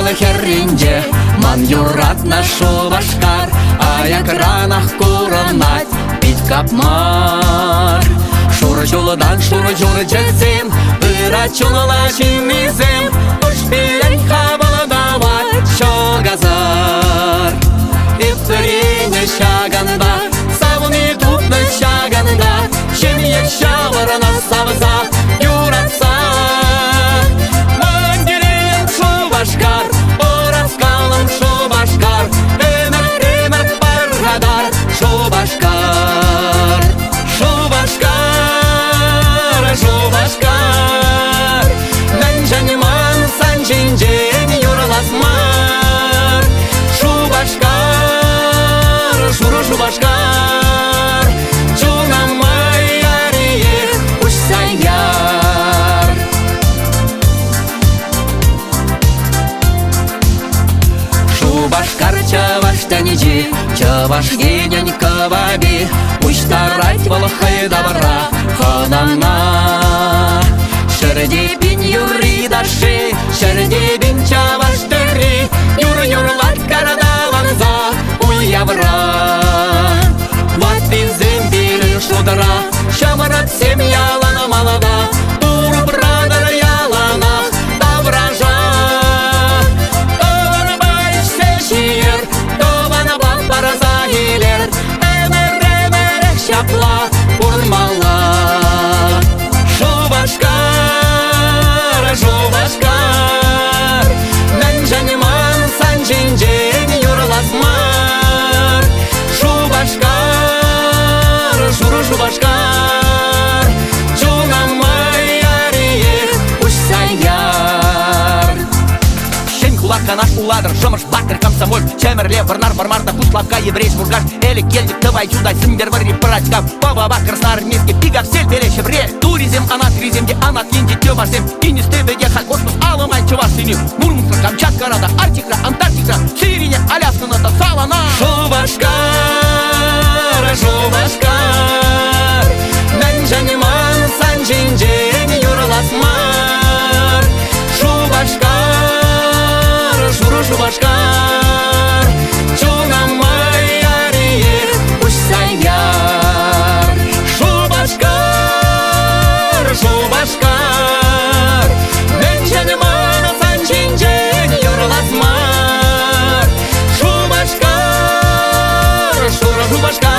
Атӑл хӗрринче ман юратнӑ Шупашкар аякранах курӑнать пит капмар. Шур ҫултан шур ҫурчӗсем, ыра чунла ҫыннисем, ӑш пилет хапӑлтавать ҫӑкасар. Эппӗренӗ ҫакӑнта, савни тупнӑ ҫакӑнта, ҫемье ҫавӑрнӑ савса, юратса. Ман телейӗм Шупашкар, ӑраскалӑм Шупашкар, ӗмӗр-ӗмӗр пархатар Шупашкар. Шупашкар, Шупашкар, мӗншӗн ман сан ҫинчен юрлас мар? Шупашкар, шурӑ Шупашкар, чуна май яриех уҫса яр. Шупашкар чӑваш тӗнчи, Чӑваш Енӗн кӑвапи, пуҫтарать вӑл хӑй тавра хӑнана. Ҫӗрте пин юрри-ташши, ҫӗрте пин чӑваш тӗрри, юр юрлать карнаванса уявра. Ваттисем пирӗн шутра, ҫамрӑксем ялан малта, Турпранӑр яланах тавраша. Тӑванпа ӗҫсе ҫийӗр, тӑванпа парса илер, ӗмӗр-ӗмӗрех ҫапла пурӑнмалла. Шупашкар, Шупашкар, мӗншӗн ман сан ҫинчен юрлас мар? Шупашкар, шурӑ Шупашкар, чуна май яриех уҫса яр. Ҫӗн хула, Канаш, Улатӑр, Шӑмӑш, Батыр, Комсомольск, Ҫӗмӗрле, Вӑрнар, Вӑрмарта, Куславкка, Еврей, Муркаш, Элӗк, Елчӗк, Тӑвай, Чутай, Сӗнтӗрвӑрри, Пӑрачкав, Пӑвапа, Красноармейски, Пикарсель, Пеле, Ҫӗпре. Турисем, анатрисем те анат енчи чӑвашсем, тинӗс тӗпӗ те халь космос алӑмай чӑвашсене. Мурманскра, Камчаткара та, Арктикра, Антарктикра, Сирине, Аляскана та салана. Шупашкар, Шупашкар, мӗншӗн ман сан ҫинчен юрлас мар? Шупашкар, шурӑ Шупашкар, чуна май яриех уҫса яр. Шупашкар, Шупашкар, мӗншӗн ман сан ҫинчен юрлас мар? Шупашкар, шурӑ Шупашкар.